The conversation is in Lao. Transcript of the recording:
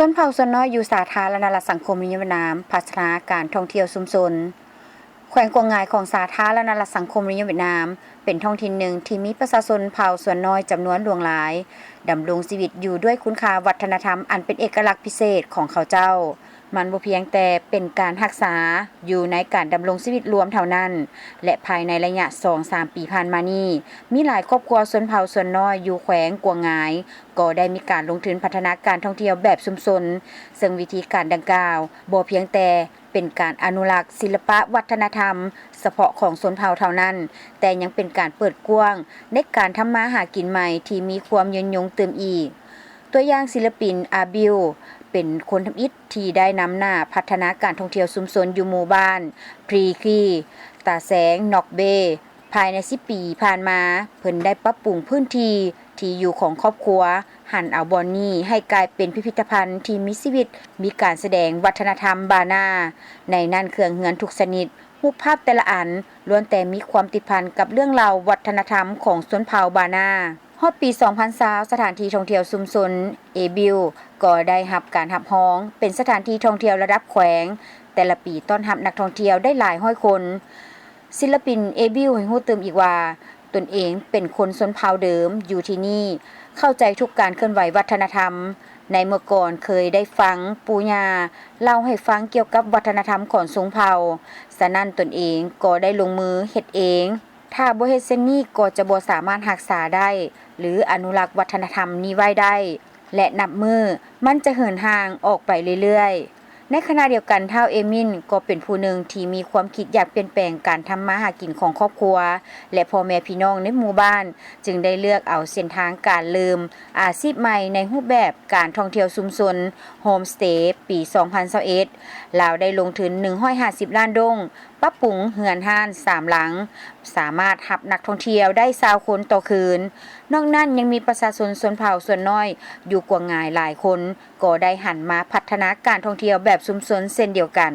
ຊົນເຜົ່າສ່ວນນ້ອຍຢູ່ສາທາລະນະລັດສັງຄົມນິຍົມຫວຽດນາມ ພັດທະນາການທ່ອງທ່ຽວຊຸມຊົນ. ແຂວງກວາງງາຍຂອງສາທາລະນະລັດສັງຄົມນິຍົມຫວຽດນາມ ເປັນທ້ອງຖິ່ນໜຶ່ງທີ່ມີປະຊາຊົນເຜົ່າສ່ວນນ້ອຍຈຳນວນຫຼວງຫຼາຍ ດຳລົງຊີວິດຢູ່ດ້ວຍຄຸນຄ່າວັດທະນະທຳອັນເປັນເອກະລັກພິເສດຂອງເຂົາເຈົ້າ. ມັນບໍ່ພຽງແຕ່ເປັນການຮັກສາຢູ່ໃນການດຳລົງຊີວິດລວມເທົ່ານັ້ນ ແລະ ພາຍໃນໄລຍະສອງສາມປີຜ່ານມານີ້ ມີຫຼາຍຄອບຄົວຊົນເຜົ່າສ່ວນນ້ອຍຢູ່ແຂວງກວາງງາຍ ກໍໄດ້ມີການລົງທຶນພັດທະນາການທ່ອງທ່ຽວແບບຊຸມຊົນ, ເຊິ່ງວິທີການດັ່ງກ່າວບໍ່ພຽງແຕ່ເປັນການອະນຸລັກສິລະປະວັດທະນະທຳສະເພາະຂອງຊົນເຜົ່າເທົ່ານັ້ນ, ແຕ່ຍັງເປັນການເປີດກວ້າງໃນການທຳມາຫາກິນໃໝ່ທີ່ມີຄວາມຍືນຍົງຕື່ມອີກ. ຕົວຢ່າງ, ສິລະປິນ ອາບິວ ເປັນຄົນທຳອິດທີ່ໄດ້ນຳໜ້າພັດທະນາການທ່ອງທ່ຽວຊຸມຊົນຢູ່ໝູ່ບ້ານ ພຣີຄີ ຕາແຊງ ນອກເບ. ພາຍໃນສິບປີຜ່ານມາ, ເພິ່ນໄດ້ປັບປຸງພື້ນທີ່ທີ່ຢູ່ຂອງຄອບຄົວ, ຫັນເອົາບ່ອນນີ້ໃຫ້ກາຍເປັນພິພິທະພັນທີ່ມີຊີວິດ, ມີການສະແດງວັດທະນະທຳບານາ, ໃນນັ້ນເຄື່ອງເຮືອນທຸກຊະນິດ, ຮູບພາບແຕ່ລະອັນ ລ້ວນແຕ່ມີຄວາມຕິດພັນກັບເລື່ອງລາວວັດທະນະທຳຂອງຊົນເຜົ່າບານາ. ຮອດປີສອງພັນຊາວ ສະຖານທີ່ທ່ອງທ່ຽວຊຸມຊົນເອບິວ ກໍໄດ້ຮັບການຮັບຮອງເປັນສະຖານທີ່ທ່ອງທ່ຽວລະດັບແຂວງ, ແຕ່ລະປີຕ້ອນຮັບນັກທ່ອງທ່ຽວໄດ້ຫຼາຍຮ້ອຍຄົນ. ສິລະປິນ ເອບິວ ໃຫ້ຮູ້ຕື່ມອີກວ່າ, ຕົນເອງເປັນຄົນຊົນເຜົ່າເດີມຢູ່ທີ່ນີ້, ເຂົ້າໃຈທຸກການເຄື່ອນໄຫວວັດທະນະທຳ. ໃນເມື່ອກ່ອນເຄີຍໄດ້ຟັງປູ່ຍ່າເລົ່າໃຫ້ຟັງກ່ຽວກັບວັດທະນະທຳຂອງຊົນເຜົ່າ, ສະນັ້ນຕົນເອງກໍໄດ້ລົງມືເຮັດເອງ. ຖ້າບໍ່ເຮັດເຊັ່ນນີ້ກໍຈະບໍ່ສາມາດຮັກສາໄດ້ ຫຼື ອະນຸລັກວັດທະນະທຳນີ້ໄວ້ໄດ້ ແລະ ນັບມື້ມັນຈະເຫີນຫ່າງອອກໄປເລື້ອຍໆ. ໃນຂະນະດຽວກັນ, ທ້າວ ເອມິນ ກໍເປັນຜູ້ໜຶ່ງທີ່ມີຄວາມຄິດຢາກປ່ຽນແປງການທຳມາຫາກິນຂອງຄອບຄົວ ແລະ ພໍ່ແມ່ພີ່ນ້ອງໃນໝູ່ບ້ານ, ຈຶ່ງໄດ້ເລືອກເອົາເສັ້ນທາງການເລີ່ມອາຊີບໃໝ່ໃນຮູບແບບການທ່ອງທ່ຽວຊຸມຊົນ ໂຮມສະເຕ ປີສອງພັນຊາວເອັດ. ລາວໄດ້ລົງທຶນໜຶ່ງຮ້ອຍຫ້າສິບລ້ານດົງ, ປັບປຸງເຮືອນຮ້ານສາມຫຼັງ, ສາມາດຮັບນັກທ່ອງທ່ຽວໄດ້ຊາວຄົນຕໍ່ຄືນ. ນອກນັ້ນຍັງມີປະຊາຊົນຊົນເຜົ່າສ່ວນນ້ອຍຢູ່ກວາງງາຍຫຼາຍຄົນ ກໍໄດ້ຫັນມາພັດທະນາການທ່ອງທ່ຽວແບບຊຸມຊົນເຊັ່ນດຽວກັນ.